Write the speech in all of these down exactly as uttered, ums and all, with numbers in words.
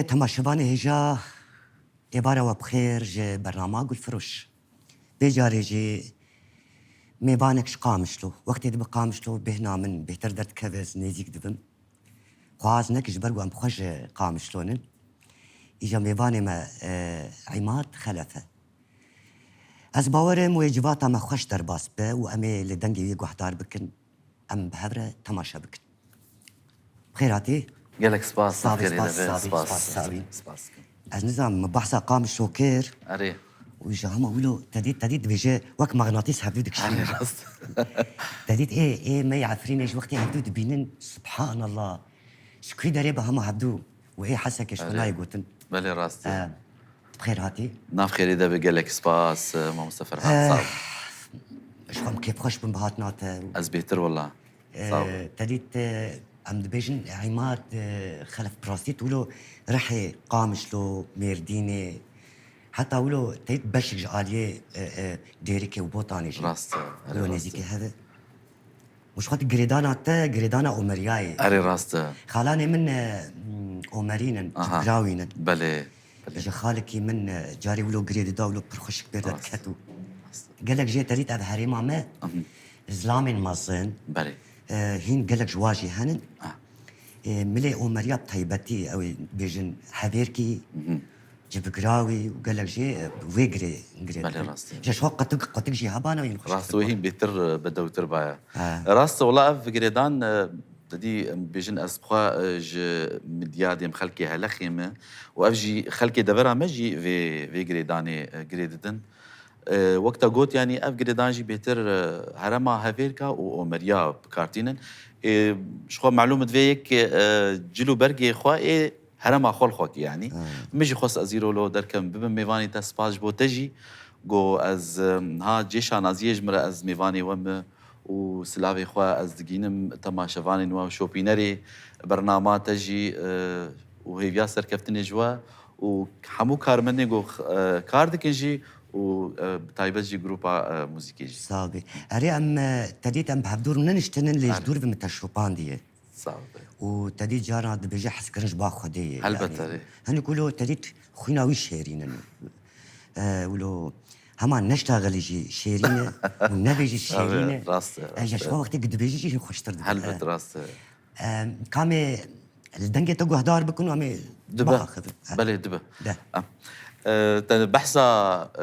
Temaşevanê hêja, êvara we bi xêr ji bernama Gulfiroş. Vê carê jî mêvanek ji Qamişlo. Wextê dibe Qamişlo, bêhna min bêhtir derdikeve, ez nêzîk dibim. Xwaz neke ji ber ku em xwe ji Qamişlo nin. Îja mêvanê me, e, Îmad Xelef e. Ez bawer im wê civata me xweş derbas be û em ê li dengê wî guhdar bikin. Em bi hev re temaşe bikin. Bi xêr hatî. Gelek spas, Sağ ol, sağ ol, sağ ol, spas, spas, spas, spas. Ez nizam, min behsa Qamişlo kir. Erê. Û ji hema wilo te dît, te dît dibêje wek mexnatîs hevdû dikişîne. Erê, rast. Te dît ê, ê me yê Efrînê ji wextê hevdû dibînin, subhanallah. Ji kî derê be hema hevdû û ê Hesekê ji xwe nayê gotin. Belê, rast e. Em, bi xêr hatî. Nav xêrê de be, gelek spas, e, mamoste Ferhat, Eh, sağ ol. Ji xwe em kêfxweş bûn bi hatina te. Ez bêhtir wela. Sağ ol. Eh, te dît, eh, em dibêjin Îmad, eh, Xelef bi rastî tu wilo Rihê, Qamişlo, Mêrdînê, heta wilo te dît beşek ji aliyê, eh, eh, Dêrikê û Botanê jî. Rast e, wilo rast e. Nêzîkî heve. Û ji xwe di girêdana te, girêdana Omeriyayê. Erê, rast e. Xalanê min, e, m, Omerîn in, Aha. Cibgrawîn in. Belê, belê. Ji xalekî min, e, carê wilo girê dida, wilo pir xweşik pê Rast. Derket û Rast. Gelek jê te dît ev herêma me, Mhm. zilamên mezin, Belê. e, hîn gelek ji wa jî henin. Ah. E, milê Omeriya bi taybetî, ew ê bêjin hevêrkî, Mhm. Cibgirawî û gelek jî, e, wê girê, girê Belê, dikin. Rast e. Ji xwe qutik, qutik jî hebana wî xweş Rast e, wê hîn bêtir, e, bedewtir baya. Ha. Rast e, wela ev girêdan, e, te dî, em bêjin ez xwe, e, ji midyadê em xelkê helexê me û ev jî xelkê devera me jî vê, vê girêdanê, e, girê didin. E, wek te got, yanî ev girêdan jî bêtir, e, herema hevêrka û omeriya bi kar tînin. E, ji xwe melûm divê yek, e, cil û bergê xwe ê herema xwe li xwe kî, yanî. Ha. Min jî xwest ez îro lo derkem bibim mêvanê te, spas ji bo te jî. Go ez, e, ha cê şanaziyê ji min re ez mêvanê we me û silavê xwe ez digînim temaşevanên we û şopînerê bernama te jî, e, û hêviya serkeftinê ji we û hemû karmendên ku, e, kar dikin jî û, e, bi taybet jî grupa, e, muzîkê jî. Sağ ol. Erê em, e, te dît em bi hevdûr neniştinin lê ji Erê. Dûr ve min te şopandiye. Sağ ol. Û te dît cara dibêje hezkirin ji ba Xwedê ye. Helbet, Yani, erê. Hinek wilo te dît xwîna wî şêrîn in. E, wilo hema neştaxilî jî şêrîn e û nebêjî şêrîn e. Rast e, rast e. E, ji xwe wextê ku dibêjî jî hîn xweştir dibe. Helbet, E. Rast e. Em, kamê li dengê te guhdar bikin û em ê Dibe. Biaxivin. Belê, dibe. De. Em. E, te behsa,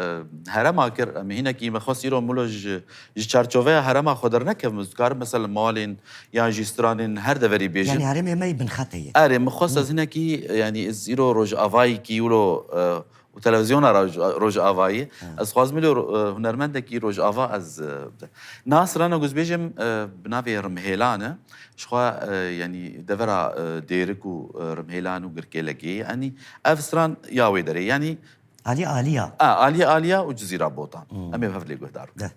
e, herema kir, em hinekî me xwest îro mulo ji, ji çarçoveya herema xwe dernekevim. Ez dikarim mesela malên yan jî stranên her deverî bêjin. Yani herêmê me yê binxetê ye. Erê, min xwest ez hinekî, yani ez îro rojavayî kî wilo, e, û televizyona roj-, Rojavayî. Ha. Ez xwazim lê ro-, e, hunermendekî Rojava ez, e, bide. Na strana ku ez bêjim, e, bi navê Rimhêlan e. Ji xwe, e, yanî devera, e, Dêrik û, e, Rimhêlan û Girkêlekê. Yanî ev stran ya wê derê. Yanî Alî Alîya. A, Alî Alîya û Cizîra Botan. Hmm. Em ê bi hev lê guhdar bikin. De.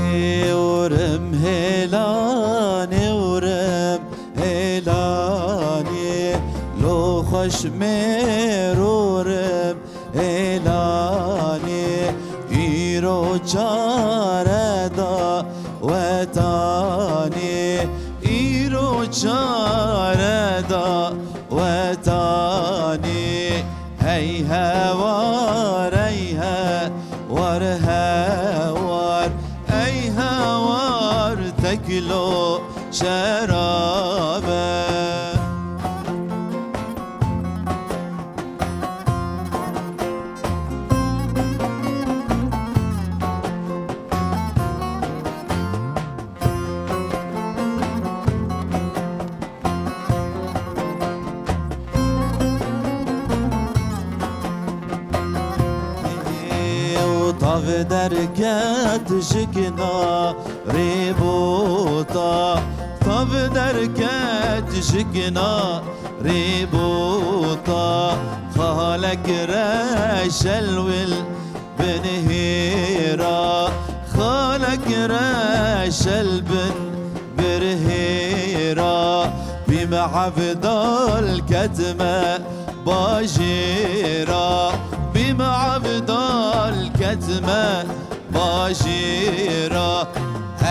Ê, ûrim hêlanê, ûrim hêlanê, lo xweş mêr ûrim hêlanê, îro çare da wetanê, îro çare da wetanê. Hey hewar, hey hewar, hewar, ey hewar, teklo şerabe. Û tav derket jikna rêbota, tav derket jikna rêbota, xalek reşel wil binhêra, Xalek reşel bin birhêra, bîm Evdal ketime bajêra, bîm Evdal ketime bajêra.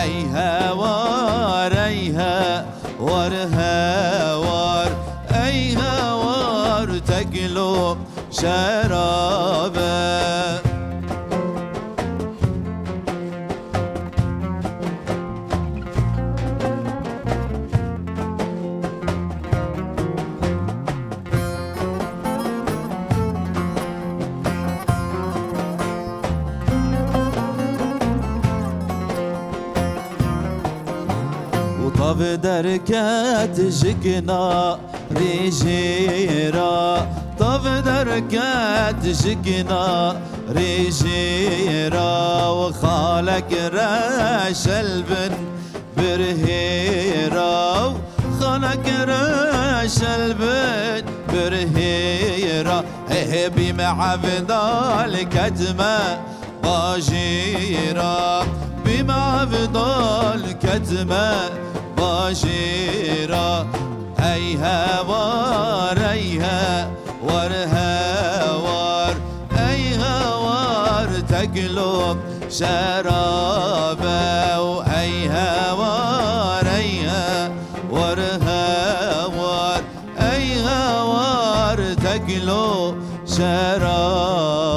Ey hewar, ey hewar, hewar, ey hewar, teklo şerabe. Û tav derket jikna rêjêra, tav derket jikna rêjêra, û xalek reşel bin birhêra, û xalek reşel bin birhêra. Ê bîm Evdal ketime bajêra, bîm Evdal ketime bajêra. Ey hewar, ey hewar, hewar, ey hewar, teklo şerabe. Û ey hewar, ey hewar, hewar, ey hewar, teklo şerabe.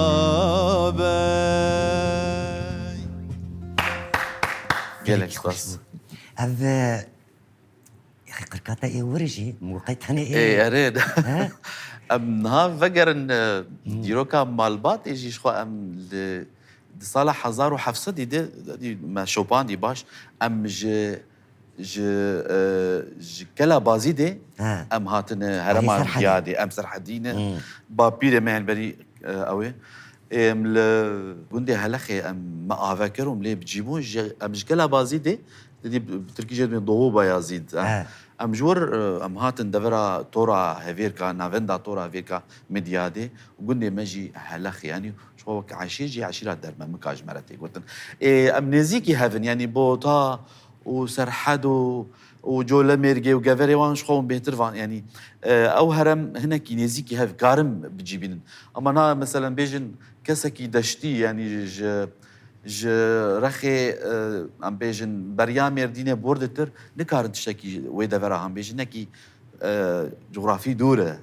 Gelek spas. Ev, e, qirkata ê wir jî, moqay tenê ê. Ê, erê. He? Em niha vegerin, e, Hmm. dîroka malbatê jî ji xwe em li, di sala hezar û heft sedî de, de, me şopandî baş, em ji, ji, e, ji Kela Bazîdê He. em hatine Herêma Serhedê. Diyadê, em Serhedî ne, Hmm. bapîrê me yên berî, e, ew ê. Em li gundê Helexê em me ave kir û em lê bi cî bûn. Ji, em ji Kela Bazîdê, didî bi, bi tirkî jê dibên Doğu Bayazîd, e. He. Em ji wir, e, em hatin devera Tora Hevêrka, navenda Tora Hevêrka Midyadê û gundê me jî Helexê. Yanî ji xwe wek eşîr jî eşîra dermemika ji me re tê gotin. Ê, em nêzîkî hev in, yanî Bota û Serhed û, û Colemêrgê û Geverê wan ji xwe hûn bêhtir van. Yanî, e, ew herem hinekî nêzîkî hev karim bi cî bînin. Ama na, meselen, bêjin kesekî deştî, yanî ji, ji Rexê, e, em bêjin beriya Mêrdînê borditir, nikarin tiştekî wê devera han bêjin, hinekî, e, cografî dûr e.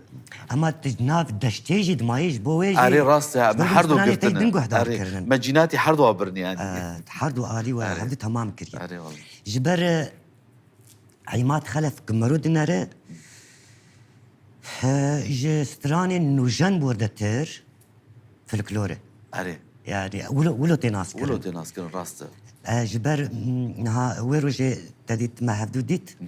Ema tu nav deştê jî dimayî ji bo wê jî Erê, rast e, ji me ber her du stranê te girtine. Din guhdar Erê, kirinin. Me cînatî her du birin yanî. E, her du alî we Erê. Hevdu temam kiriye. Erê, wala. Ji ber, e, Îmad Xelef ku mero dinere, he, ji stranên nûjen bordetir folklor e. Erê. Yani, wilo, wilo tê nas kirin. Wilo tê nas kirin, rast e. E, ji ber, m, niha wê rojê te dît, me hevdu dît. Hı hı.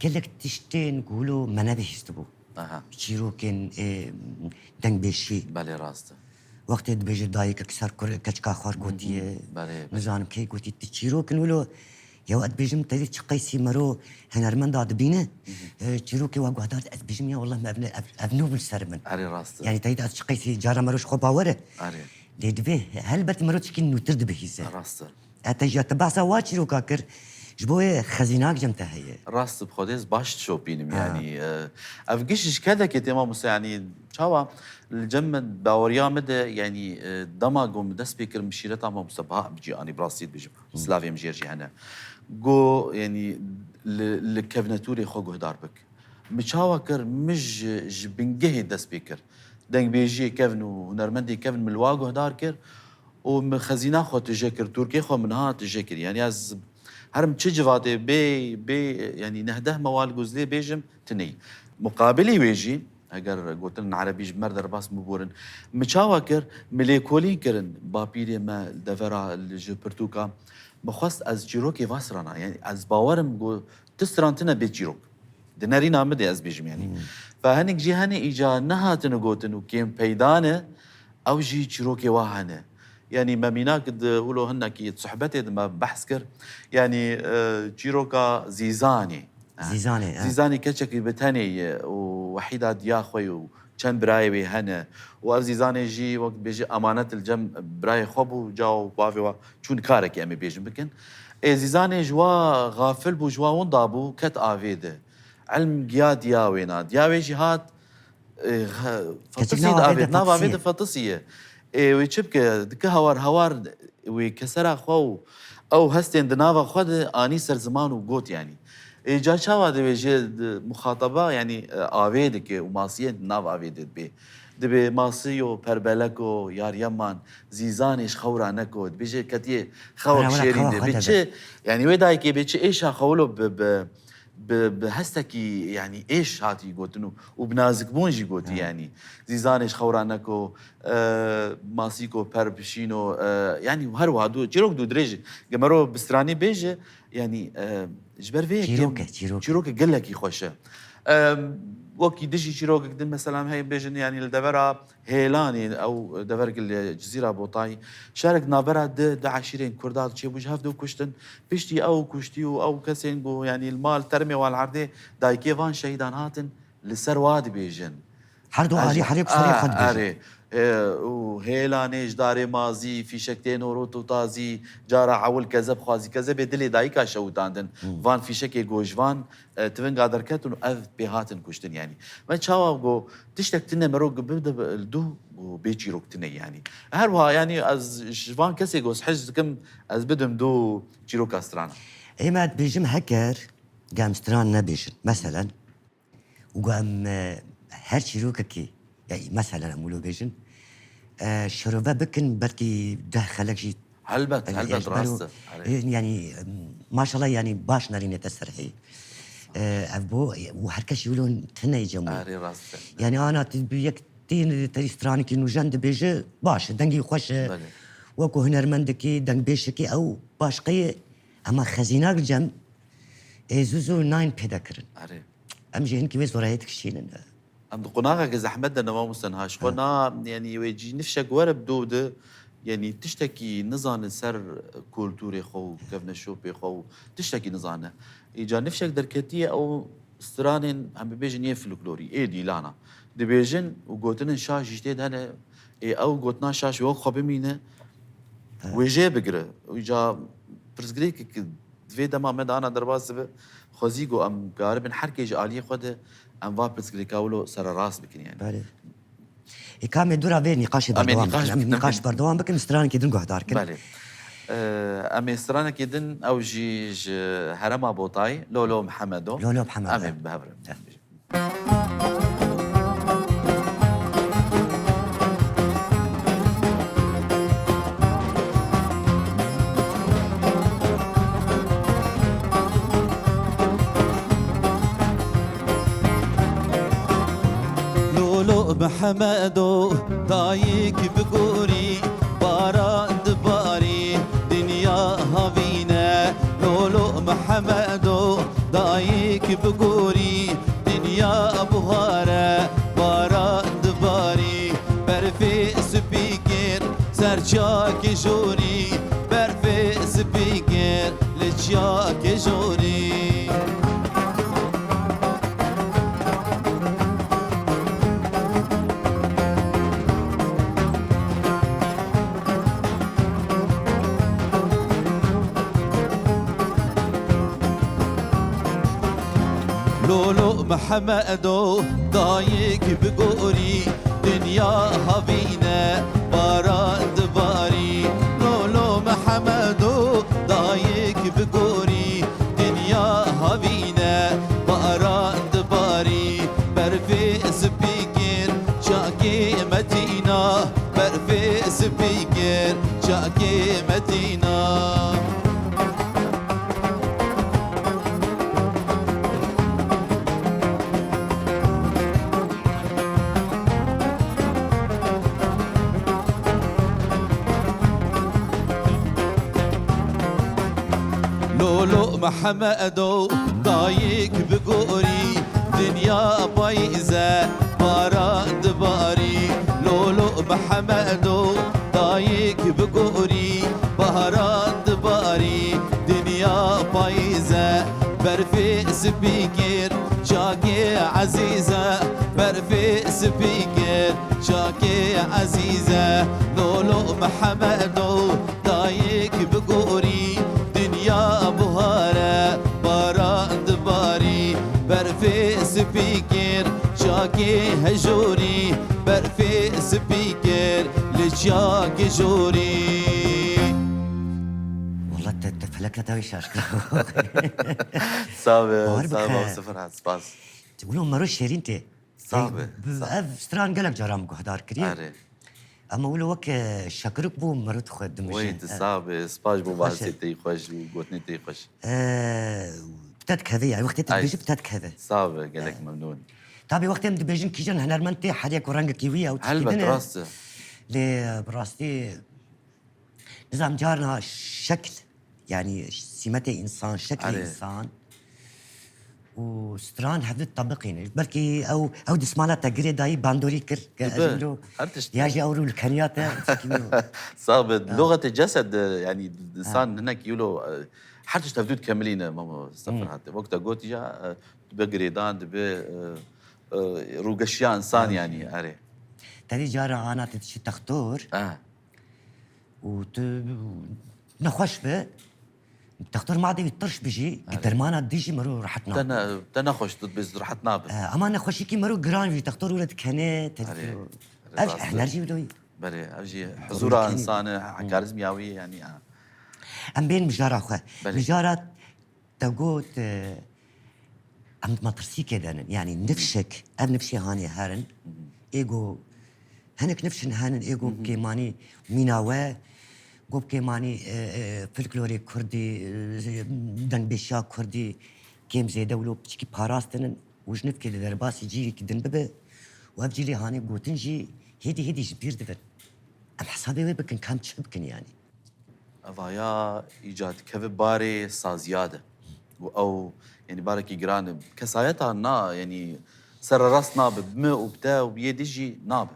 Gelek tiştên ku wilo me nebihîstibû. Aha. Çîrokên, ê, dengbêjî. Belê, rast e. Wextê dibêje dayikek ser kur-, keçika xwe gotiye. Belê, belê. Nizanim kê gotî, tu çîrok in wilo. Ya ez dibêjim, tevî çi qeysî mero hunermenda dibîne, Hı hı. e, çîrokê we guhdar, ez dibêjim, ya wallah, me ev ne, ev, ev nû bû li ser min. Erê, rast e. Yani tevî de ez çi qeysî cara mero ji xwe bawer e. Erê. Lê divê helbet mero çikî nûtir dibihîze. Rast e. E, te jî, te behsa wa çîroka kir, ji bo wê xezînak cem te heye. Rast, bi Xwedê ez baş dişopînim, Ha. yanî, e, ev giş ji kedekê tê mamoste, yanî, çawa li cem min, baweriya min de, yanî, e, dema ku min dest pê kir, min şîreta mamoste Baha bi cî anî, bi rastî dibêjim, Hı. silavê min jê jî hene. Ku, yanî, li, li kevnetûrê xwe guhdar bik. Min çawa kir, min ji, ji bingehê dest pê kir. Dengbêjiyê kevn û hunermendê kevn min li wa guhdar kir û min xezîna xwe tije kir, tûrkê xwe min niha tije kir. Yanî ez herim çi civatê bê, bê, yanî neh deh mewal ku ez lê bêjim, tineyî. Muqabilî wê jî, eger gotin in erebî ji me re derbas biborin, min çawa kir, min lêkolîn kirin, bapîrê me li devera li ji pirtûka, min xwest ez çîrokê va strana. Yanî ez bawer im ku tu stran tine bê çîrok. Di nerîna min de ez bêjim, yanî. Hmm. Ve hinek jî hene îca nehatine gotin û kêm peyda ne, ew jî çîrokê wa hene. Yanî me mînak di wilo hinekî sohbetê de me behs kir. Yanî, e, çîroka Zîzanê. Ha. Zîzanê, ha. Zîzanê keçekî bi tenê ye û wehîda diya xwe ye û çend birayê wê hene. Û ev Zîzanê jî wek bêje emanet li cem birayê xwe bû, ca û bavê wa çûn karekî em ê bêjin bikin. Ê Zîzanê ji wa xafil bû, ji wa winda bû, ket avê de. Elm giya diya wê na. Diya wê jî hat, ê, he, Keçik fetisî nav de avê avê, de nav avê de fetisî ye. Fetisî ye. Ê, wê çi bike? Dike hawar hawar wê kesera xwe û ew hestên di nava xwe de anî ser ziman û got, yanî. Ê, ca çawa divê jê di muxataba, yanî, e, avê dike û masiyên di nav avê de dibê. Dibê masiyo perbeleko yaryeman, Zîzanê ji xewra neko, dibê jê ketiye xewek Bira wela şêrîn xewa de. Xwe Bê de çi, be. Yanî wê dayikê bê çi êşa xewilo bi, bi, bi, bi hestekî, yanî êş hatî gotin û, û bi nazikbûn jî gotî, Ha. Yanî. Zîzanê ji xewra neko, e, masîko per bişîno, e, yanî her wiha du, çîrok du dirêj e. Ge mero bi stranî bêje, yanî, e, ji ber vê yekê Çîrok e, çîrok e. Çîrok e gelekî xweş e. E, wekî dijî çîrokek din mesela em heye bêjin, yanî li devera Hêlanê, ew devergil li Cizîra Botayî, şerek navbera di, di eşîrên Kurda çêbû, ji hev du kuştin. Piştî ew kuştî û ew kesên ku, yanî li mal termê wan li erdê dayikê van şehîdan hatin, li ser wa dibêjin. Her du Ez-, alî herê bi serê a, xwe dibêjin. Erê. E, û Hêlanê ji darê mazî, fîşek tê norot û tazî, cara ewil kezeb xwazî, kezebê dilê dayika şewitandin. Hmm. Van fîşekê ku ji van, e, tivinga derketin û ev pê hatin kuştin, yanî. Me çawa go tiştek tune mero bide li du û bê çîrok tune, yanî. Her wiha, yanî ez ji van kesê go ez hez dikim, ez bidim du çîroka strana. Ê me dibêjim heger gem stran nebêjin. Meselen, û em, e, her çîrokekî, ya, meselen em wilo bêjin, e, şirove bikin, belkî deh xelek jî Helbet, e, helbet, ji ber rast û, e. Erê. E, yanî, e, maşallah, yanî baş nerîne te serhê. E, ev bo, e, û her kes jî wilo tune cem. Erê, rast e. Yanî ana tu bi yek tîn, te stranekî nûjen dibêje, baş e, dengî xweş e. Belê. Wekû hunermendekî, dengbêjekî ew başqe ye. Ema xezînak cem, ê zû zû nayên pêde kirin. Erê. Em jî hinkî wê zorayê dikişînin. Em di qonaxeke zehmet de ne mamoste niha ji xwe. Ha. Na, yanî wê cî nifşek were bi dû de, yanî tiştekî nizane ser kulturê xwe û kevneşopê xwe û tiştekî nizane. Îca nifşek derketiye ew stranên, em bibêjin, yê folklorî, ê dîlana. Dibêjin û gotinin şaş jî tê de hene, ê ew gotina şaş wek xwe bimîne, Ha. wê jê bigire. Îca pirsgirêkek Di vê dema me de ana derbas dibe, xwezî ku em karibin her kê ji aliyê xwe de em va pirsgirêka wilo sererast bikin, yani. Belê. Ê, ka em ê dûra vê nîqaşê Em ê berdewam nîqaş bikin. Em bikin, nîqaş em berdewam bikin, stranekî din guhdar kin. Belê. Ee, em ê stranekî din, ew jî ji herêma Botayî, Lolo Mihemedo. Lolo Mihemedo. Em ê bi hev re. Evet. Lolo Mihemedo, dayik bi gorî, baran dibarî, dinya havîne. Lolo Mihemedo, dayik bi gorî, dinya buhar e, baran dibarî. Berfê spî kir ser çiyakê jorî, berfê spî kir li çiyakê jorî. Lolo Mihemedo, dayik bi gorî, dinya havîne, baran dibarî. Lolo Mihemedo, dayik bi gorî, dinya havîne, baran dibarî. Berfê spî kir çakê Metîna, berfê spî kir çakê Metîna. Lolo Mihemedo, dayik bi gorî, dinya payîz e, baran dibarî. Lolo Mihemedo, dayik bi gorî, baran dibarî. Dinya payîz e, berfê spî kir çakê Ezîz e, ber Fê spî kir çakê ezîze, nolo Mihemedo dayik bigorî, dinya buhare baran dibarî. Berfê spî kir çakê hejorî, berfê spî kir li çakê jorî. Wala te, te felek neta wî şaş kir. Sağ be, Bawer sağ be, bike. Sıfır hat, spas. Wilo mero şêrîn tê. Sağ be, Bi-, sağ be. Ev stran gelek caran guhdar kiriye. Erê. Ama wilo wek, e, şekirik bû, mero dixwe dimije. Wey, tu sağ be, spas bo Xweş e. Bahsê te yî xweş û gotinê te yî xweş. E, bi te dikeve ya, wextê tu Ay, dibêjî bi te dikeve. Sağ be, gelek E. Memnun. Tabi wextê em dibêjin kîjan hunermend tê, her yek û rengekî wî ye û tişkî Helbet, din e. Rast e. Lê, e, bi rastî Nizam carna şekl, yani sîmetê însan, şeklê Erê. Însan û stran hevdî tebiqîne. Belkî ew, ew dismala te girê dayî bandorî kir, ke ez Dibe, wilo her tişt ya e. Jî ew rû li keniya te, çekî wilo. Sağ be. Ha. Lugete cesed, e, yani insan Ha. hinek wilo, e, her tişt hevdû dikemilîne, Mamo Sefer Hmm. Hatî. Wek te gotî ya, e, dibe girêdan, dibe, e, e, rûgeşiya însan Ha. yani, erê. Tevî cara ana te dişî textor. Ha. û tu nexweş be, textor ma de wî tirş bijî, Erê. Dermana dijî mero rehet nabe. Te ne, te nexweş tu biz rehet nabe. E, ama nexweşîkî mero giran jî, textor wile dikene, te Erê. Erê, ev rast e. Huner jî wilo yî. Belê, ev jî Mero huzura dikene. Însan e, Hı. Karizmiya wî yani, ha. Em bên mijara xwe. Belê. Mijara Te got, e, em di metirsîkê de nin. Yani nifşek, ev nifşê hanê herin. Hı hı. Ê go, hinek nifşin henin, ê go Hı hı. kêmanî mîna we, go kêmanî, e, e, folklorê kurdî, e, dengbêşiya kurdî, kêm zêde wilo piçkî parastinin û ji nifkê de derbasî cîrîkî din bibe û ev cîlê hanê gotin jî hêdî hêdî ji bîr dibin. Em hesabê wê bikin, kam çi bikin yani. Evaya îca dikeve barê saziya de. Û ew, yani barekî giran e. Kesayeta na, yani sererast nabe, bi min û bi te û bi yê dî jî nabe.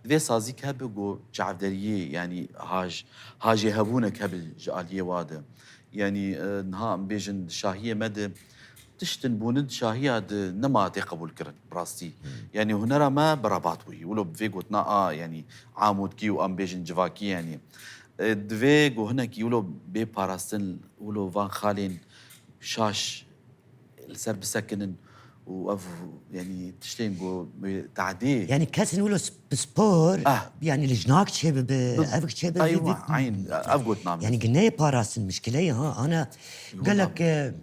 Divê sazîk hebe ku çavderiyê, yani haj, hajê hebûnek hebe ji aliyê wa de. Yani, e, niha em bêjin di şahiyê me de tiştin bûnin di şahiya de nema tê qebûl kirin, bi rastî. Hmm. Yani hunera me bi rebat bûyî. Wilo bi vê gotina a, yani amûdkî û em bêjin civakî, yani. E, divê ku hinekî wilo bê parastin, wilo van xalên şaş li ser bisekinin û ev, yani, tiştên ku tadê. Yani kesin wilo sp-, bi spor, Ah. Yani li jinak çêbibe, Bi-, evik çêbibe, Eywa, vî-, eyn, ev gotina min. Yani gineyê parastin mişkileyê ha, ana Yo, gelek, tabii. E,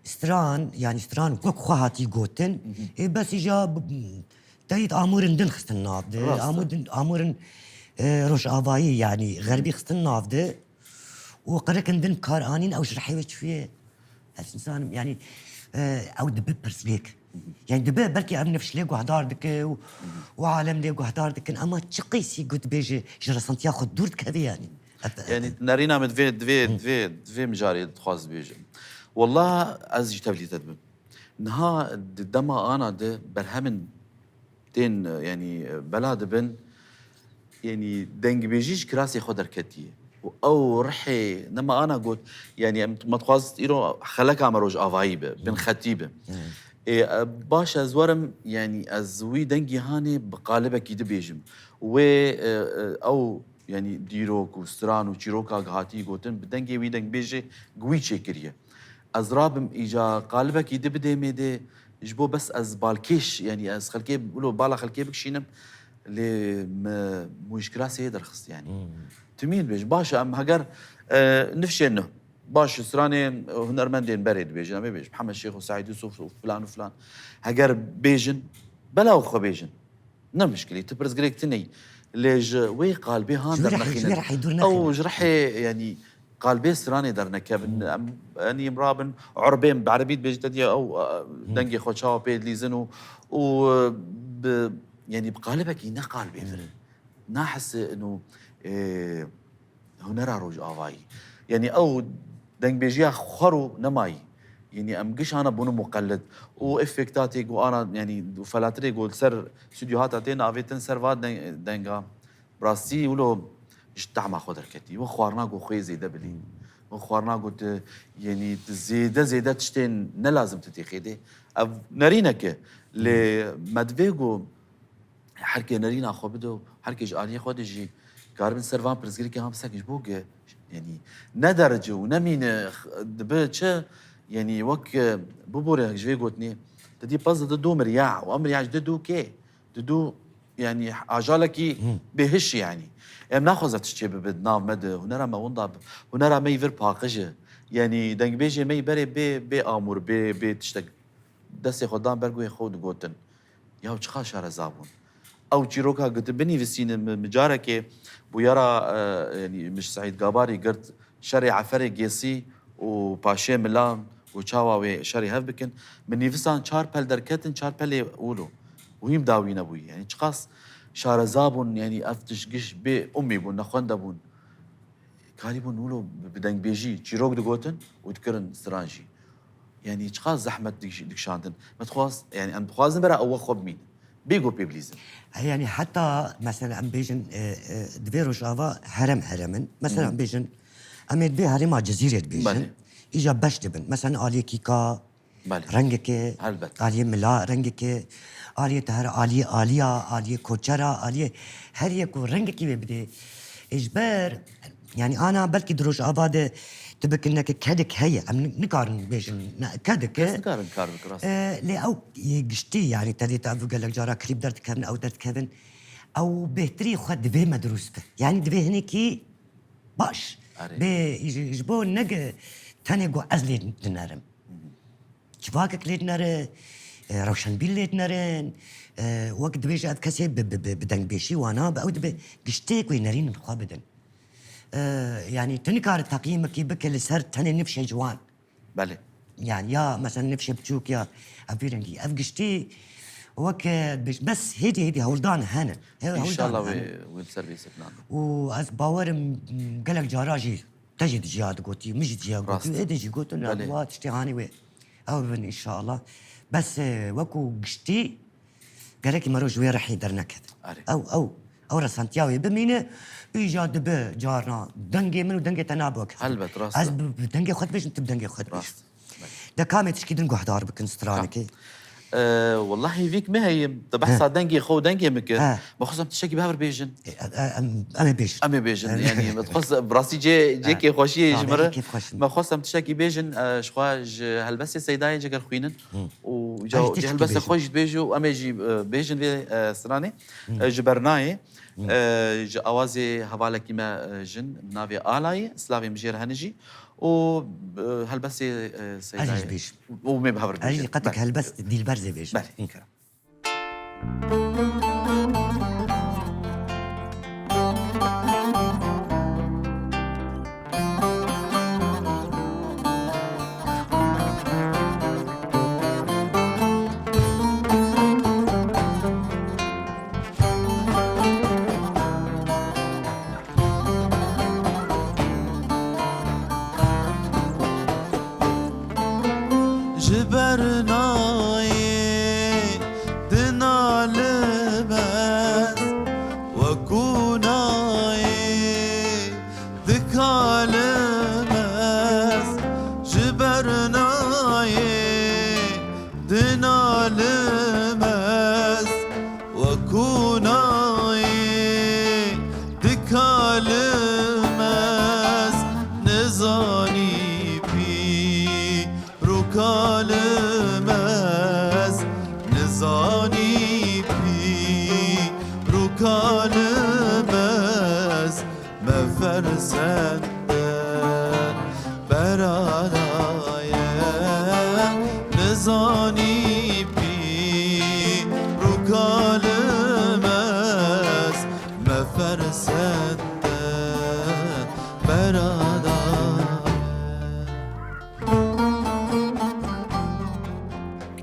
stran, yani stran wek xwe hatî gotin, Hı hı. Ê bes îja b-, Teyîd amûrin din xistin nav de. Rast e. Amûrin, amûrin, e, rojavayî, yanî xerbî xistin nav de. Û qirikin din kar anîn, ew ji rihê wê çûye. Ez nizanim, yanî, e, ew dibe pirsgêk. Hı hı. Yani dibe belkî ev nifş lê guhdar dike û, Hı hı. Û alem lê guhdar dikin. Ama çi qîsî ku dibêje ji resantiya xwe dûr dikeve yani. Ev, Yani nerîna min divê, divê, Hı. divê, divê mijarê dixwaz dibêjim. Wallah ez jî tevlî te dibim. Niha di dema ana de berhemin tên, yanî, bela dibin, yanî, dengbêjî ji kirasê xwe derketiye. Û ew rihê nema ana got, yanî, em, me dixwast îro xeleka me rojavayî be, bin xetî be. Ê, e, baş ez werim, yanî, ez wî dengî hanê bi qalibekî dibêjim. Wê, e, e, ew, yanî, dîrok û stran û çîroka hatî gotin, bi dengê wî dengbêjê wî çêkiriye. Ez rabim îca qalibekî di bidê mêdê, ji bo bes ez balkêş, yanî ez xelkê, wilo bala xelkê bikişînim, lê me mûjkirasê yê derxist, yanî. Hmm. Timî dibêj, baş e, em heger, e, nifşên nû, baş stranên hunermendên berê dibêjin, em ê bêjin, Mihemed Şêx û Seîd Yûsuf û filan û filan. Heger bêjin, bela xwe bêjin. Ne mişkilî, tu pirsgirêk tune yî. Lê ji wê qalbê han Ji wê rehî, ji wê dernexînin. Rehî dûr Ew nexînin. Ji rehê, yanî, qalbê stranê dernekevin. Hmm. Em, yanî, em rabin, erbên, bi erebî dibêjin te diye ew, e, Hmm. dengê xwe çawa pê dilîzin û, û, e, bi, yanî, bi qalibekî ne qalbê vir. Hmm. Nahisi inu, e, hunera rojavayî. Yanî ew dengbêjiya xwe ro nemayî. Yanî em giş ana bûne muqellid. Û efektatê ku ana, yanî felatirê ku li ser stûdyo hata tên avêtin ser va deng-, denga. Bi rastî wilo ji tehma xwe derketî. Wê xwarina ku xwê zêde bilî. Hmm. xwarina ku tu, yenî tu zêde zêde tiştên ne lazim tu têxêdê. Ev nerînek e. Lê me divê ku her kê nerîna xwe bide û her kê ji aliyê xwe de jî karibin ser van pirsgirêkê han pisekî ji bo ge, yenî ne derece û ne mîne x-, dibe çi, yenî wek, e, biborê ji vê gotinê, tu dî pez dide du mirya û ev mirya ji de du kê? Didu, yanî, ajalekî bêhiş, yanî. Em naxwaze tişt çê bibe di nav me de, hunera me winda be, hunera me yî vir paqij e. Yanî, dengbêjê me yî berê bê, bê amûr, bê, bê tiştek. Destê xwe dan ber guhê xwe û digotin. Yaw çiqas şareza bûn. Ew çîroka ku tu binivîsîne, mi, mi carekê bûyera, e, yanî, min ji Seîd Gabarî girt, şerê Eferê Gêsî û paşê Milan û çawa wê şerê hev bikin. Min nivîsan çar pel derketin, çar pelê wilo. Wî hîm dawî nebûyî. Yanî çiqas şareza bûn, yanî ev tişt giş bê umî bûn, nexwende bûn. Karîbûn wilo bi dengbêjî çîrok digotin û dikirin stran jî. Yanî çiqas zehmet dikiş-, dikişandin. Me dixwast, yanî em dixwazin bera ew xwe bimînin. Bê ku pê bilîzin. E, yanî heta mesela em bêjin, e, e, di vê rojava herem herem in. Mesela Hı hı. em bêjin, em ê di vê herêma Cizîrê dibêjin. Belê. Îja beş dibin. Mesela aliyê kîka, Belê. rengekê, Helbet. aliyê mila rengekê, aliyê te her aliyê aliya, aliyê koçera, aliyê her yek ku rengekî wê bidê. Ê ji ber Yanî ana belkî di rojava de tu bikin neke kedik heye. Em ni-, nikarin bêjin ne, kedik e. Kes nikarin kar bike, rast. E, lê ew yê giştî, yanî te dît ev gelek cara klîp derdikevin, ew derdikevin. Ew bêhtirî xwe divê me dirûst be. Yanî divê hinekî baş. Erê. Bê, ji, ji bo nege tenê ku ez lê dinerim. Civakek lê dinere, e, rewşenbîr lê dinerin, e, wek dibêje ev kesê bi, bi, bi, bi dengbêjî wana bi, ew dibe giştê ku yê nerînin xwe bidin. E, yanî tu nikare teqyîmekî bike li ser tenê nifşê ciwan. Belê. Yanî ya mesela nifşê biçûk ya ev vî rengî. Ev giştî wek, e, dibêj-, bes hêdî hêdî hewldan hene. He, hewldan Înşallah wê, hene. wê li ser bê seknan. Û ez bawerim gelek cara jî Te jî dijiya digotî, min jî dijiya gotî, Rast. ê de jî gotin, Belê. wa tiştê hanî wê. Ew bin înşallah. Bes, e, wekû giştî, gerekî mero ji wê rihî dernekevin. Erê. Ew, ew, ew resantiya wê bimîne, îja dibe carna dengê min û dengê te nabe wek. Helbet, rast e. Ez bi, bi dengê xwe dibêjim, tu bi dengê xwe dibêjî. Rast. De kamê tişkî din guhdar bikin stranekê. Ee, wellahî vîk me heye. Te behsa He. dengê xwe û dengê min kir. He. Me xwest em tiştekî bi hev re bêjin. E, e, em, em ê bêjin. Em ê bêjin. Em. Yanî me xwest bi rastî cê, cê He. kêfxweşiyê ji Tamam, me re. kêfxweş in. Me xwest em tiştekî bêjin, e, ji xwe ji helbestê Seydayê Cegerxwîn in. Hı. Û Ay, ca-, tiştekî helbestê bêjin. xwe jî dibêje û em ê jî, e, bêjin vê, e, stranê. Hı. E, ji bernayê, Hı. e, ji awazê hevalekî me, e, jin, navê Alayê, silavê min jê re hene jî. û, e, helbestê, e, Seydayê. Ez jî bêjim. Û me bi hev re Ez jî bêjin. qetek Belê. helbest Dîlber zê bêjim. Belê, kerem. Ji bernayê dinalim ez, wekû nayê dikalim ez. Ji bernayê dinalim ez, wekû nayê dikalim ez. Nizanî pîr û kalim ez, nizanî pîr û kalim ez. Me fersende beradaye, nizanî pîr û kalim ez. Me fersende beradaye.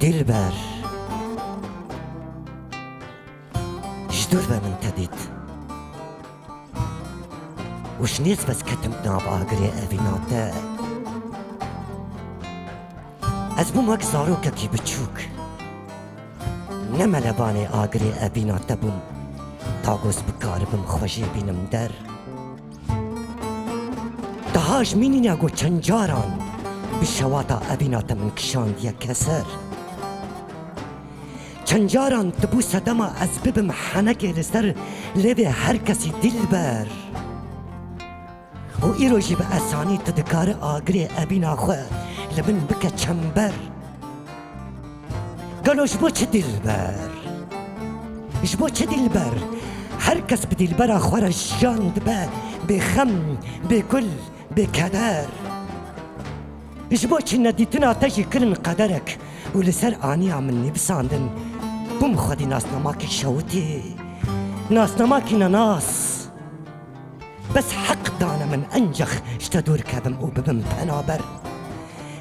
Dilber, ji dûr ve min te dît. Û ji nêz ve ez ketim nav agirê evîna te. Ez bûm wek zarokekî biçûk. Ne melevanê agirê evîna te bûm. Ta ku ez bikaribim xwe jê bînim der. Daha Ji mînîna ku çend caran bi şewata evîna te min kişandiye keser. Çend caran dibû sedema ez bibim henekê li ser lêvê her kesî dilber. Û îro jî bi esanî tu dikarî agirê evîna xwe li min bike çember. Gelo ji bo çi dilber? Ji bo çi dilber? Her kes bi dilbera xwe re jiyan dibe bêxem, bêkul, bêkeder. Ji bo çi nedîtina te jî kirin qederek û li ser aniya min nivîsandin, bûm xwedî nasnamakî şewitî, nasnamakî nenas. Bes heq dane min encex ji te dûr kevim û bibim penaber.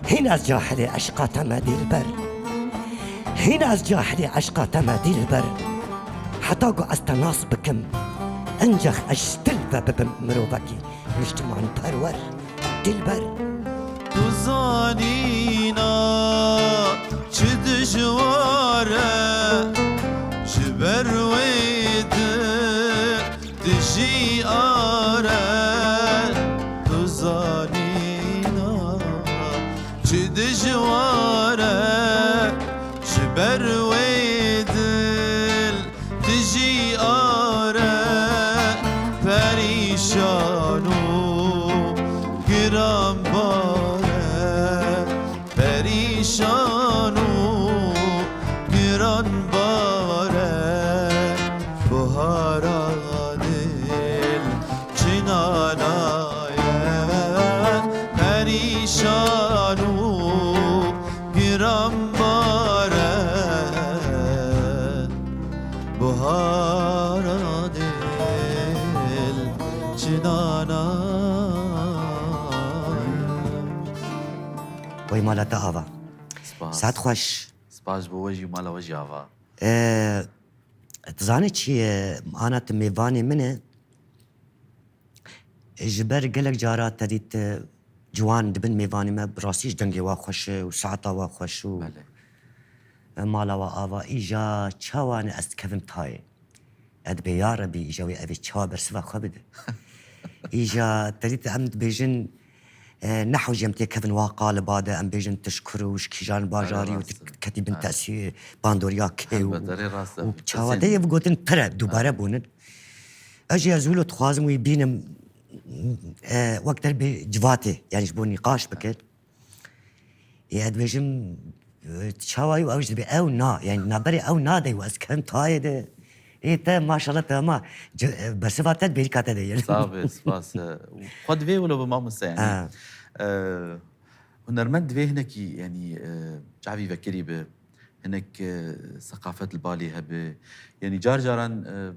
Hîn ez cahilê eşqa te me dîlber. Hîn ez cahilê eşqa te me dîlber. Heta ku ez te nas bikim, encex ez ji dil ve bibim mirovekî niştimanperwer. Dilber. Tu zanîna çi dijwar e, ji ber wê dil dijî are. Tu zanîna çi dijwar e, ji ber wê dil dijî are, perîşan û giranbar e, perîşan û giranbar e, buhara dil çinana ye, perîşan û giranbar e. Buhara dil çinana. Wey mala te ava. Spas. Saet xweş. Spas ji bo we jî, mala we jî ava. Ee, tu zanî çi ye? Ana tu mêvanê min e. Ji ber gelek cara te dît, e, ciwan dibin mêvanê me, bi rastî ji dengê wa xweş e û saeta wa xweş û, belê, e, mala wa ava. Îja çawa ne ez dikevim tayê? Ez dibê ya Rebî, îja wê evê çawa bersiva xwe bide. Îja te dît em dibêjin, e, neho jî em têkevin wa qaliba de, em bêjin tu ji kur û ji kîjan bajarî û tu ketî bin tesîrê bandoriya kê û, û çawa te yê bigotin pir e, dubare bûnin. Ez jî ez wilo dixwazim wî bînim, e, wek derbê civatê, yani ji bo nîqaş bike. Ê, ez dibêjim, e, çawa yî û ew jî dibê ew na, yani naberê ew nade û ez kevim tayê de. Ê te maşallah te ama, e, bersiva te bêrîka te de ye. Sax be, spas. Xwe divê wilo bi mamoste yani. Ha. E, hunermend divê hinekî yani, e, çavî vekirî bi. Hinek, e, seqafet li balê hebe. Yanî car caran, e,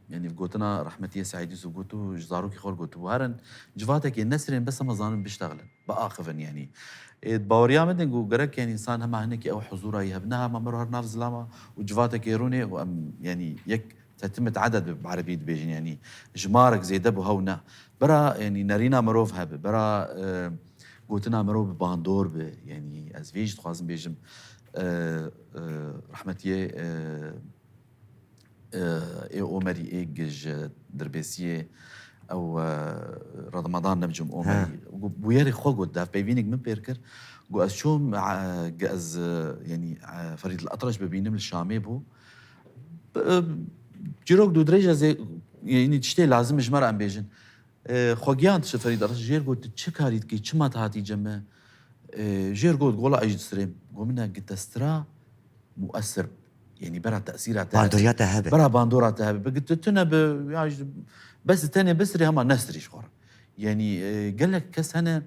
yanî gotina rehmetiyê Seîd Yûsif gotibû, ji zarokê xwe re gotibû, herin civatekê nesirên bes hema zanin biştexilin, biaxivin yanî. Ê, baweriya min din ku gerek yanî însan hema hinekî ew huzûra yî hebe, niha me miro her nav zilama û civatekê rûnê û em yanî yek tetimit eded bi erebî dibêjin, yanî jimarek zêde bo hew ne. Bira, yanî nerîna mirov hebe, bira, e, gotina mirov bi bandor be, yanî ez vê jî dixwazim bêjim, e, e, rehmetiyê, e, e, ê Omerî, ê Gij, e, Dirbêsiyê, ew, e, Ramadan ne bicim Omerî. He. Gu-, bûyerê xwe got, dehvpeyvînek min pêr kir. Got, ez çûm, e, ge-, ez, e, yanî, e, Ferîd El Etraş bibînim li Şamê bû. Bi, e, çîrok dû dirêj ez ê, yanî tiştê lazim ji me re em bêjin. E, xwe giyan dişi Ferîd Etraş, jêr got, tu çi karî dikî, çima tu hatî cem me? E, jêr got, gola ez jî distirêm. Got, min e, gitestra muesir, yanî bera tesîra te hebe. Bandoriya te hebe. Bera bandora te hebe. Bi git tune bi, ya jî bes tenê bisirê hema nesirî ji xwe re. Yanî, e, gelek kes hene,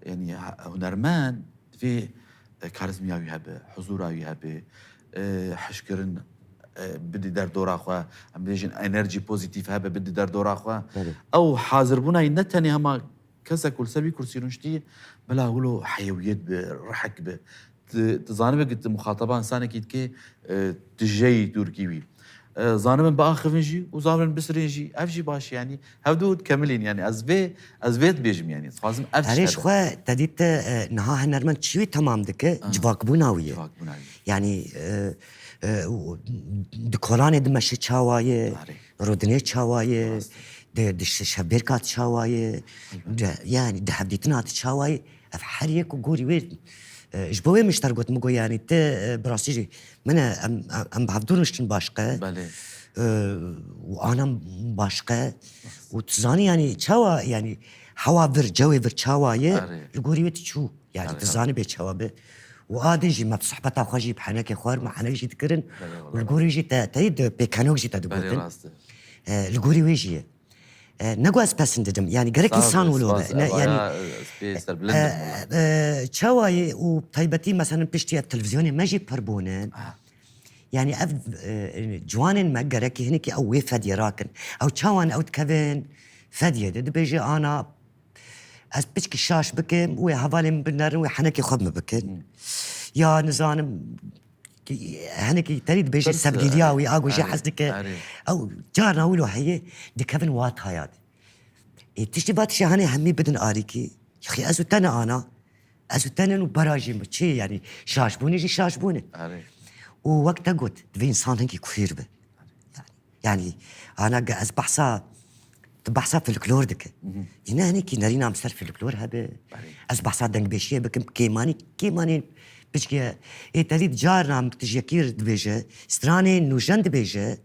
yanî ha-, hunermend divê, e, karizmiya wî hebe, huzûra wî hebe, e, hişkirin, e, bidî derdora xwe, em bêjin enerjî pozîtîf hebe, bidî derdora xwe. Belê. Ew hazirbûna wî ne tenê hema kesek ku li ser vî kursî rûniştî, bila wilo heyewiyet bi, rihek bi. Tu, tu zanibe ki tu muxateba insanekî dikê, e, tu jeyî dûrkî wî. E, zanibin biaxivin jî û zanibin bisirên jî. Ev jî baş e, yanî hevdu dikemilîn, yanî ez vê, ez vê dibêjim, yanî dixwazim ev tişt Erê ji hebe. Xwe te dît te, e, niha hunermend çi wî temam dike, Ha. civakbûna wî ye. Civakbûna wî. Yanî, e, e, û di kolanê dimeşe çawa ye, Erê. rûdinê çawa ye, Rast. Di, di şevbêrka tu çawa ye, di, yani di hevdîtina tu çawa ye, ev her yek û gorî wê. E, ji bo wê min ji te re got, min got, yani tu, e, bi rastî jî, min e, em, em, em bi hevdû rûniştin başqe. Belê. E, û anam başqe. Û tu zanî, yani çawa, yani hewa vir, cewê vir çawa ye, Erê. Li gorî wê tu çû. Yani Erê, tu erê. Zanî bê çawa be. Û adê jî me bi sohbeta xwe jî bi henekê xwe, me henek jî dikirin. Belê, Û li wele. Gorî jî te, te yê di pêkenok jî te Belê, digotin. Rast e. E, li gorî wê jî ye. E, ne ku ez pesin didim. Yani gerek Sağ insan ol, wilo be. Spas. Ne, yani, Aya, e, ez pê serbilind e, im wala. E, çawa ye û taybetî, mesela, piştî ev televîzyonê me jî pir bûne. Ah. Yani ev, e, ciwanên me gerekî hinekî ew wê fediyê rakin. Ew çawan ew dikevin fediyê de, dibêje, ana, ez piçkî şaş bikim, wê hevalên min binerin, wê henekê xwe bi min bikin. Hmm. Ya nizanim, Ki henekî terî dibêje Pirs, sebdîliya erê, wî, a ku jî erê, hez dike. Erê. Ew carna wilo heye, dikevin wataya de. Ê, tiştî va tiştî hanê hemî bidin arîkî. Xî ez û te ne ana. Ez û te ne û berajî min. Çi yani? Şaşbûnê jî şaşbûnê. Erê. Û wek te got, divê însan hinkî kuhîr be. Yani, yani, ana ge ez behsa, tu behsa folklor dike. Mhm. Yine hinekî nerîna min ser folklor hebe. Erê. Ez behsa dengbêjiyê bikim, kêmanî, kêmanî piçkiye. Ê telî carna min tu ji yekî re dibêje, stranê nûjen dibêje.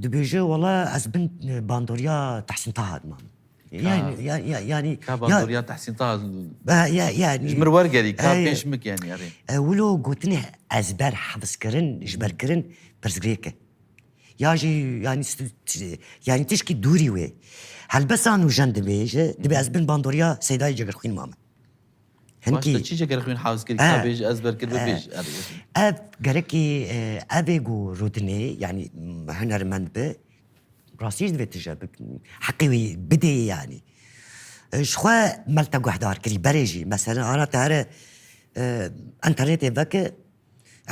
Dibêje, wala ez bin, e, bandoriya Tehsîn Taha dimam. Ka- Yani, ya, ya, yani, Ka ya- bandoriya Tehsîn Taha Ba, ya, yani, ji mir wergerî, ka Ey, pêş mik yani, erê. E, wilo gotinê ezber hifzkirin, ji ber kirin, pirsgirêk e. Ya jî, yani, st-, t-, yani tişkî dûrî wê. Helbesa nûjen dibêje, dibê ez bin bandoriya Seydayê Cegerxwîn mame. Baş, Hinkî te çi Cegerxwîn hewz kir, Eh. ka bêj, ez ber kir, Eh. bibêj. Erê. Ev gerekî, eh, ev ê ku rûdinê, yani, m-, hunermend bi, rastî jî divê tije bi, heqê wî bidê, yani. Eh, ji xwe mel te guhdar kirî, berê jî. Mesela, ana te here, eh, internetê veke,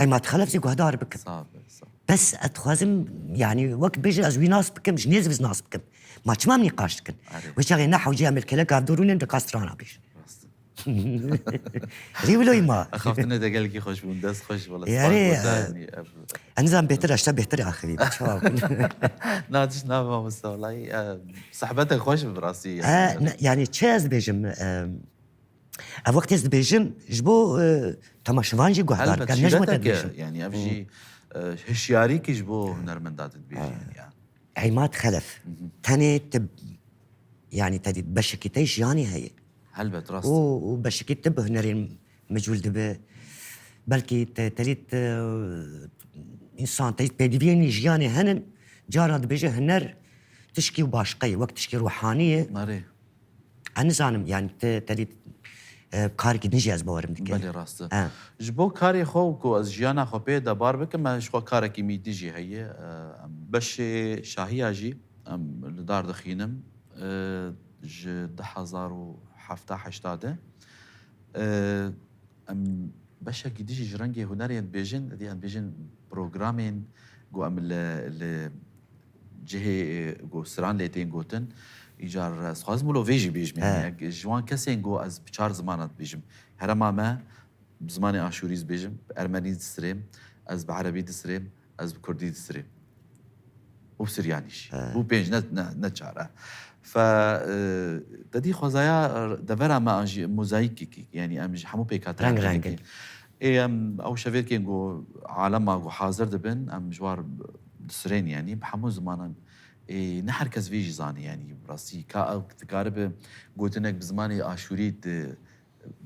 Eymad Xelef jî guhdar bikim. Sağ be, sağ. Bes ez dixwazim, yani, wek bêje ez wî nas bikim, ji nêz wî nas bikim. Ma çima em nîqaş dikin? Erê. Wê çaxê ne hewce em li kelek ev dorûnin di kastrana bêjin. Rast. Rî wilo ma. Xaftine de gelekî xweş bûn, dest xweş, wala Erê, spas bo te, e, yani, ev- Ez nizam bêhtir, eşte bêhtir axivî. Çawa bikin? Na, tişt nabe mamoste, walayi, e, sehbetek xweş bi rastî, yani. E, ne, yani, çi ez dibêjim, e, Ev wextê ez dibêjim, ji bo, e, temaşevan jî guhdar Helbet, bikin, ne ji bo te şîreteke, dibêjim. yani, ev Hı. jî, e, hişyarîkî ji bo hunermenda dibêjî, Ha. yani, ya. Eymad Xelef, Hı hı. tenê te, yani, te dî beşekî te jiyanê heye. Helbet, rast. Û, û beşekî te bi hunerên mecûl dibe. Belkî te, te dî te, însan te dî pêdiviyên jiyanê henin, cara dibêje huner tişkî û başqe ye, wek tişkî ruhanî ye. Erê. Ez nizanim, yani, te, te dî, e, karekî din jî ez bawerim dike. Belê, rast e. He. Ji bo karê xwe û ku ez jiyana xwe pê de bar bikim, me ji xwe karekî mî din jî heye. E, em beşê şahiya jî em li dar dixînim, e, ji du hezar û hefta heşta de. E, em beşekî din jî ji rengê hunerê em dibêjin, dî em dibêjin programên ku em li, li cihê, e, ku stran lê tên gotin, îcar ez dixwazim wilo vê jî bêjim, yani, He. yek ji wan kesên ku ez bi çar zimana dibêjim. Herêma me bi zimanê aşûrî dibêjim, bi ermenî disirêm, ez bi erebî disirêm, ez bi kurdî disirêm. Û bi siryanî jî. He. Bû pênc, ne, ne, ne çar e. Fe, e, te dî xwezaya devera me an jî mozayîkekî, yani em ji hemû pêkhatin Reng rengin. Ê, em ew şevêrkên ku alema ku hazir dibin, em ji war disirên, yani, bi hemû zimanan. Ê, ne her kes vê jî zanî, yani, bi rastî. Ka ew dikaribe gotinek bi zimanê aşûrî di,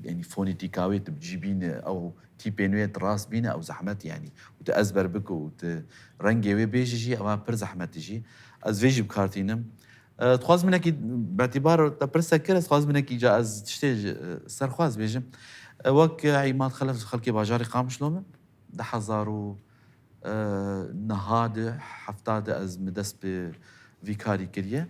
yani, fonetîka wê tu bi cî bîne, ew tîpên wê tu rast bîne, ew zehmet, yani. Û tu ezber bike û tu rengê wê bêje jî, ewa pir zehmet e jî. Ez vê jî bi kar tînim. E, dixwazim hinekî, betîbar te pirsek kir, ez dixwazim hinekî ca ez tiştê ji, e, serxwaz bêjim. E, wek, e, Îmad Xelef ji xelkê bajarê Qamişlo me, du hezar û, e, neha de, hefta de ez min dest bi vî karî kiriye.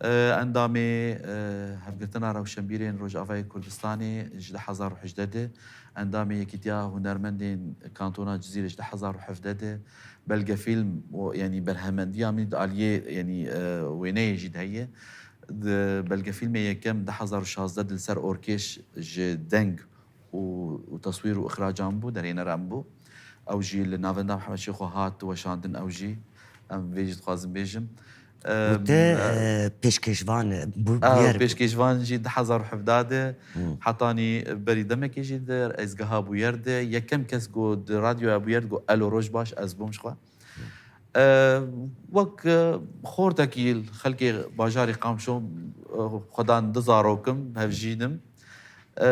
E, endamê, e, Hevgirtina Rewşenbîrên Rojavayê Kurdistanê ji du hezar û hejdeh de, endamê Yekîtiya Hunermendên Kantona Cizîrê ji du hezar û hevdeh de, belgefîlm û, yanî, berhemendiya min di aliyê, yanî, e, wêneyê jî de heye. Di belgefîlmê yekem du hezar û şazdeh de li ser Orkêş ji deng û, û teswîr û îxraca min bû, derhênera min bû. Ew jî li Navenda Mihemed Şêxo hat weşandin, ew jî em vê jî dixwazim bêjim. Û te, e, pêşkêşvan, e, bû-, Ew bûyer. Pêşkêşvan jî du hezar û hevdeh de, Hmm. hetanî berî demekê jî di ezgeha bûyer de, yekem kes ku di radyoya bûyer digot, "Elo, roj baş, ez bûm ji xwe." E, wek, e, xortekî xelkê bajarê Qamşo, e, xwedan du zarokim, hevjîn im. E,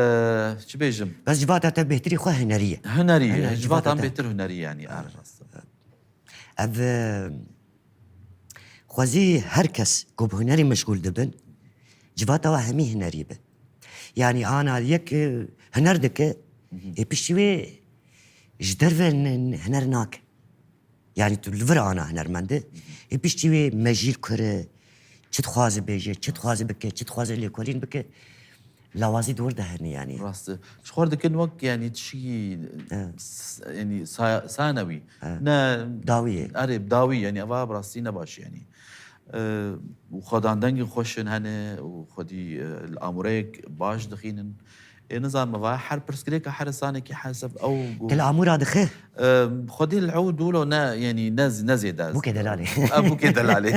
çi bêjim? Bes civata te bêhtirî xwe hunerî ye. Hunerî ye. Hunerî, civata civata te. Bêhtir hunerî, yanî, are rast. Ev, e, xwezî her kes ku bi hunerî meşgûl dibin, civata we hemî hunerî be. Yanî ana yek, e, huner dike, Mhm. ê piştî wê ji derve n-, n-, huner nake. Yanî tu li vir ana hunermend e, ê piştî wê mejîl kure, çi dixwaze bêje, çi dixwaze bike, çi dixwaze lêkolîn bike, lawazî di wir de hene yanî. Rast e. Ji xwe dikin wek, yanî, tişikî, Evet. s-, yanî, sa-, sanewî. Evet. Ne dawî ye. Erê, dawî, yanî, eva bi rastî ne baş, yanî. E, û xwedan dengên xweş in hene û xwedî, e, li amûreyek baş dixînin. Ê, nizanim, eva her pirsgirêka her insanekî heseb ew gu- Te li amûra dixe? E, xwedî li ew dûlo ne, yanî, ne z-, ne zêde. Bûkê delalê. E, bûkê delalê.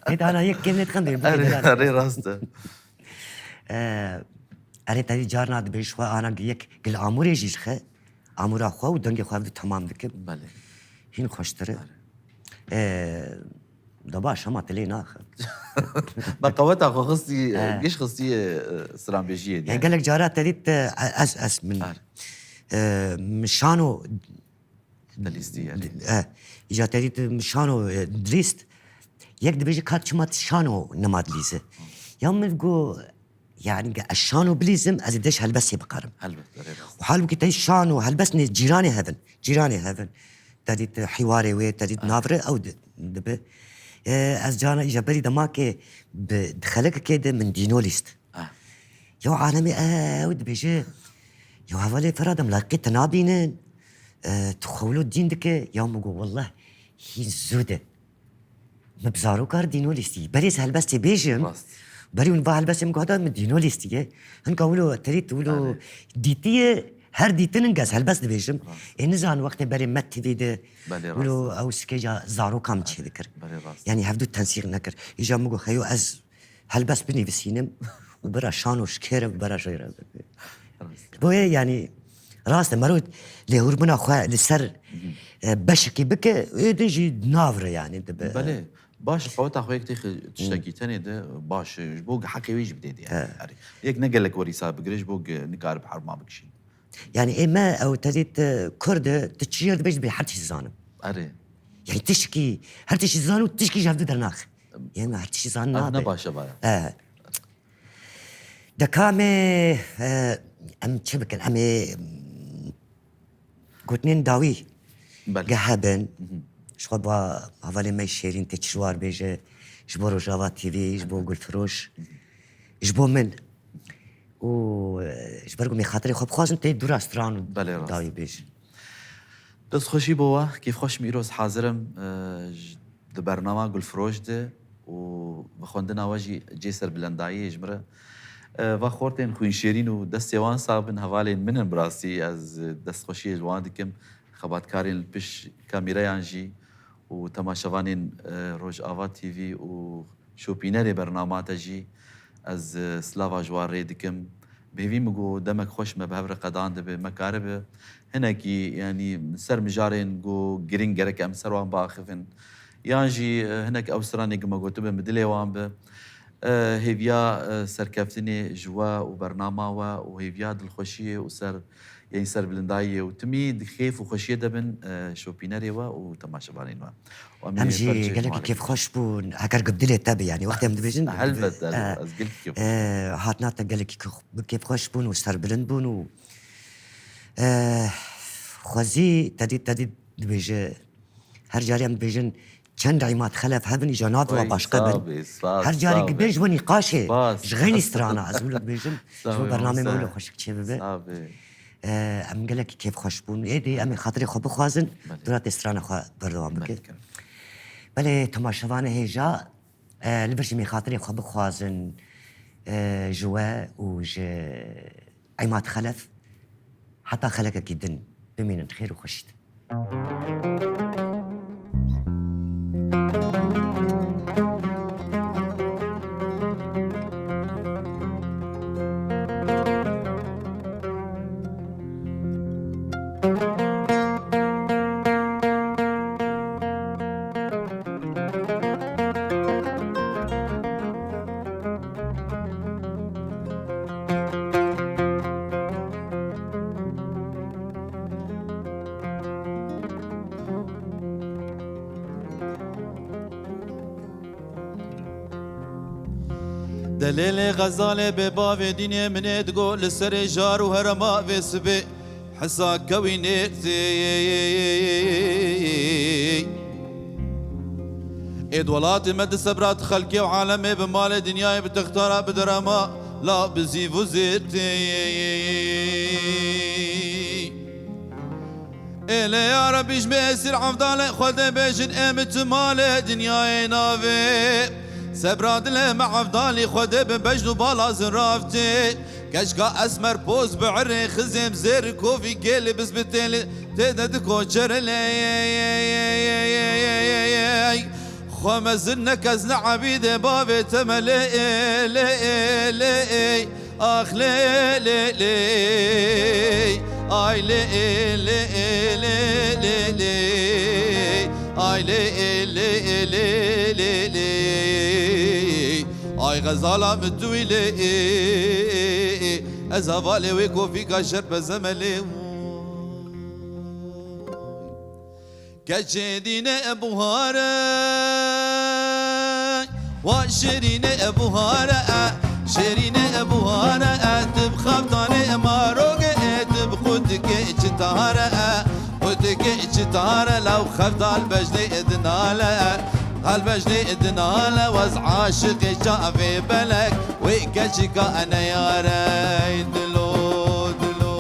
Nê dana yek kêm nê dixin dê, bûkê Erê, delalê. Erê rast e. E, erê te dî carna dibêj xwe ana gi-, yek gil amûrê jî ji xe, amûra xwe û dengê xwe ev du temam dikim. Belê. Hîn xweştir e. Belê. E, da baş hema te lê naxe. Me qeweta xwe xistî, He. giş xistî, e, stranbêjiyê de. Ya gelek cara te dît, e, ez, ez min. Ar. E, min şano Dilîstî, yani. Eh, îca te dît, şano, eh, dilîst. Yek dibêje, ka çima tu şano nema dilîze? Ya min got, yani, ez şano bilîzim, ez ê deş helbestê bikarim. Helbet, erê rast. Û halbûkî te şano, helbest ne cîranê hevin. Cîranê hevin. Te dît hîwarê wê, te dît Ah. navre, ew di-, dibe. Eh, ez cana îca berî demakê bi, di xelekekê de min dîno lîst. Ah. Ya alemê ew dibêje, ya hevalê Ferhat em laqê te nabînin, e, tu xewlo dîn dike, ya min got, "Wellah, hîn zû de. Me bi zarokar dîno lîstî. Berê ez helbestê bêjim, Rast. berî hûn va helbestê min got, heta min dîno lîstiye. Hinka wilo terît, wilo Erê. dîtiye, her dîtinin gez helbest dibêjim. Rast. Ê nizan wextê berê Met T V de, Belê, wilo rast. ew skeca zarokan çê dikir. Belê, rast. Yani hevdu tensîq nekir. Îca min got, heyo ez helbest binivîsînim û bira şano şikêre û bira jêre. Rast. Boye yani rast e, mero lêhûrbûna xwe li ser, Mhm. e, beşekî bike, ê din jî navre yani dibe. Belê. Baş, qeweta xwe yek têxi tiştekî Hmm. tenê de baş, ji bo heqê wê jî bidê de yani. He. Erê. Yek ne gelek werîsa bigire ji bo ge-, nikaribe herma bikişîn. Yani ê me ew te dît, e, Kurd e, tu çi jê dibêjî dibê her tişt zanim. Erê. Yani tişkî, her tişt zanim û tişkî ji hevdu dernax. Yani her tişt zanim Ev nabe. ne baş e vaya. E. Deka me, e, em çi bikin? Em ê, mm, gotinên dawî Belê. ge hebin. Mhm. Ji xwe ba hevalê me şêrîn tê çi ji war bêje, ji bo Rojava T V, ji bo Gulfiroş, ji bo min. Û, e, ji ber ku mêxatirê xwe bixwazin tê dûra stran û Belê, rast. dawî bêjin. Destxweşî bo we, kêfxweş im îro ez hazir im, e, ji, di bernama Gulfiroş de û bi xwendina we jî cê serbilendayiyê ji min re. E, va xortên xwînşêrîn û destê wan sax bin, hevalên min in bi rastî, ez destxweşiyê ji wan dikim. Xebatkarên li pişt kamîreyan jî û temaşevanên, e, Rojava T V û şopînerê bernama te jî ez, e, silava ji wan rê dikim. Bi hêvî min got demek xweş me bi hev re qedan dibe, me karibe hinekî, yanî ser mijarên ku girîng gerek em ser wan biaxivin. Yan jî, e, hinek ew stranê ku me gotibe bi dilê wan be. E, hêviya, e, serkeftinê ji we û bernama we û hêviya dilxweşiyê û ser Yên serbilindayiyê û timî di kêf û xweşiyê de bin, e, şopînerê we û temaşevanên we. Û em Em ê jî berçê gelekî malê kêfxweş bûn, heger ku dilê te be, yanî wextê em dibêjin, Helbet, e, helbet, ez gelekî kêfxweş e, hatina te gelekî kêf-, kêfxweş bûn û serbilind bûn û, e, xwezî te dî, te dî dibêje, her carî em dibêjin, çend Îmad Xelef hebin, îja navê wa Oy, başqa sağ bin. be, sağ, Her carî sağ ki be. bê ji bo nîqaşê, Spas, ji xeynî spas. strana, ez wilo dibêjim, Sağ ji bo be, bernamê me sağ wilo be. xweşik çêbibe. Sağ be. Ee, em gelekî kêfxweş bûn. Êdî em ê xatirê xwe bixwazin, Belê. dûra tê strana xwe berdewam Belê, bike. kerem. Belê, temaşevanê hêja, e, li vir jî em ê xatirê xwe bixwazin, e, ji we û ji Îmad Xelef, heta xelekekî din bimînin xêr û xweşî de. Delêlê xezalê bê bavê dînê min ê digo li serê jar û herema vê sibê hesa kewî nêrtê. Êd welatê me di sebra di xelkê û alemê bi malê dinyayê bi textara bi derema la bi zîv û zêrtê. Ê lê ya Rebî ji bê esîr evdalê Xwedê bêjin ê min tu malê dinyayê navê. Sebra dilê me evdalî Xwedê bi bejn û bala ziraftê. Keçka esmer poz bi erê xizêm zêr kovî gêlê biz bi têlê tê de di koçere lê. Xwe mezin ne kes ne ebîdê bavê temelê ê lê ê lê ê. Ax lê lê lê. Ay lê ê lê ê lê lê lê. Ay lê ê lê ê lê lê lê. Ay xezala min tu wî lê ê. Ez hevalê wê kofîka şer bezeme lê. Keçê dîne buhare, wa şêrîne buhare, şêrîne buhare, tu bi xeftanê maroge, tu bi qutikê çitare, qutikê çitare, law xeftal bejnê dinale, hal bejnê dinale, wez aşiqê çavê belek, wê keçika neyare, dilo, dilo.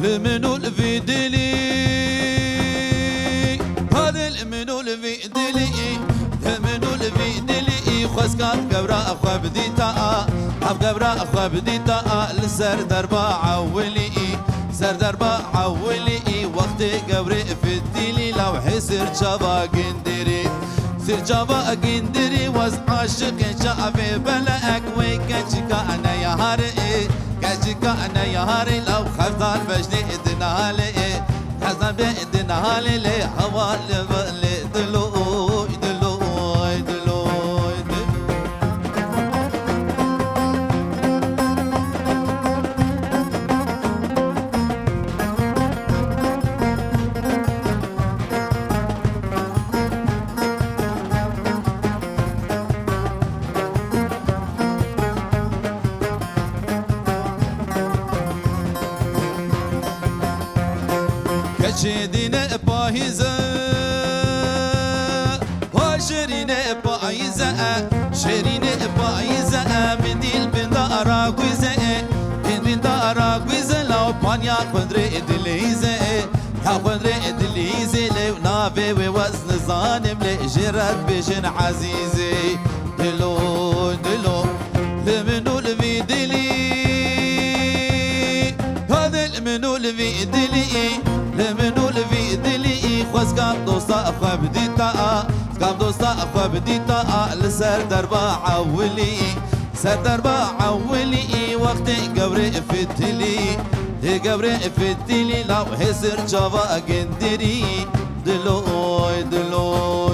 Li min û li vî dilî, ha dil min û li vî dilî, li min û li vî dilî, xwezka bi gewra xwe bidîta a, ha bi gewra xwe bidîta a, li ser derba ewilî, ser derba ewilî, wextê gewrê fitilî, lawhê sir çava gindirî. Sir çava gindirî wez aşiqê çavê belek wê keçika neyarê, keçika neyarê law xeftal bejnê dinalê, xezabê dinalê lê heval lê diloy, diloy, diloy, diloy. Keçê dîne pahîze, ha şêrîne payîze, şêrîne payîze, min dîl bin dara guîze, bin bin dara guîze, law panya xundrê dilîze. Ya xwe rê dilîzê lê û navê wê wez nizanim lê jê re dibêjin ezîzê. Dilo, dilo, li min û li vî dilî. Ya dil min û li vî dilî. Li min û li vî dilî. Xwezka dosta xwe bidîta a. Xwezka dosta xwe bidîta a. Li ser derba ewilî. Ser derba ewilî wextê gewrê fitilî, hê gewrê fitilî law hê sir çava gindirî. Diloy, diloy,